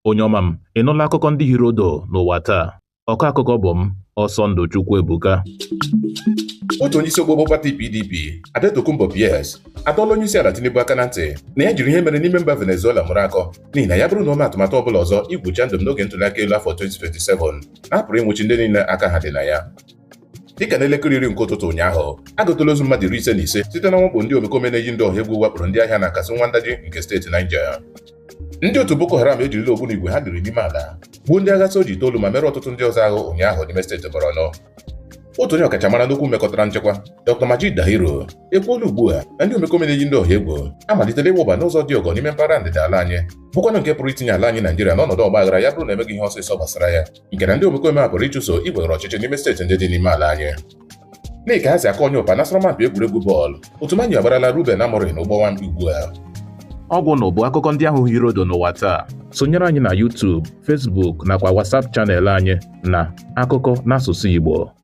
Onye ọma m, ị nụla akụkọ ndị hiri odo n'ụwa taa? Ọkọ akụkọ bụ m, Ọsọndụ Chukwuebuka. Otu onye isi okpokpo pati PDP, Adetokunbo PS, adọọla onye isi ala Tinubu aka na ntị na ya jiri ihe mere n'ime mba Venezuela mụrụ akọ, n'ihi na ya bụrụ na o mee atụmatụ ọbụla ọzọ igwu chandum n'oge ntụliaka elu afọ 2027, na a pụrụ ịnwụchi ndị niile aka ha dị na ya. Dịka n'elekere 10 nke ụtụtụ ụnyaahụ, a gụtụla ozu mmadụ 55 site na mwakpo ndị omekome na-eyi ndị ọha egwu wakporo ndị ahịa na Kasuwan Daji nke steeti Niger. Ndị otu Boko Haram ejirila ogbunigwe ha liri n'ime ala gbuo ndị agha soja itoolu ma merụọ ọtụtụ ndị ọzọ ahụ ụnyaahụ n'ime steeti Borno. Otu onye ọkachamara n'okwu mekọtara nchekwa, Dr. Majid Dahiru, ekwuola ugbu a na ndị omekome na-eyi ndị ọha egwu amalitela ịwụba n'ụzọ dị ọgọ n'ime mpaghara ndịda ala anyị, bụkwanụ nke pụrụ itinye ala anyị Naijiria n'ọnọdụ ọgba aghara ya bụrụ na emeghị ihe ọsịsọ gbasara ya, nke na ndị omekome a pụrụ ịchụso iweghara ọchịchị n'ime steeti ndị dị n'ime ala anyị. N'ihi ka ha si akọ onye ụpa n'asọmpi egwuregwu bọọlụ, otu Man U agbarala Ruben Amorim ụgbọ nwamkpi ugbu a. Ọ gwụ bụ akụkọ ndị ahụ hiri odo n'ụwa taa. Sonyere anyị na YouTube, Facebook nakwa WhatsApp channel anyị na Akụkọ n'asụsụ Igbo.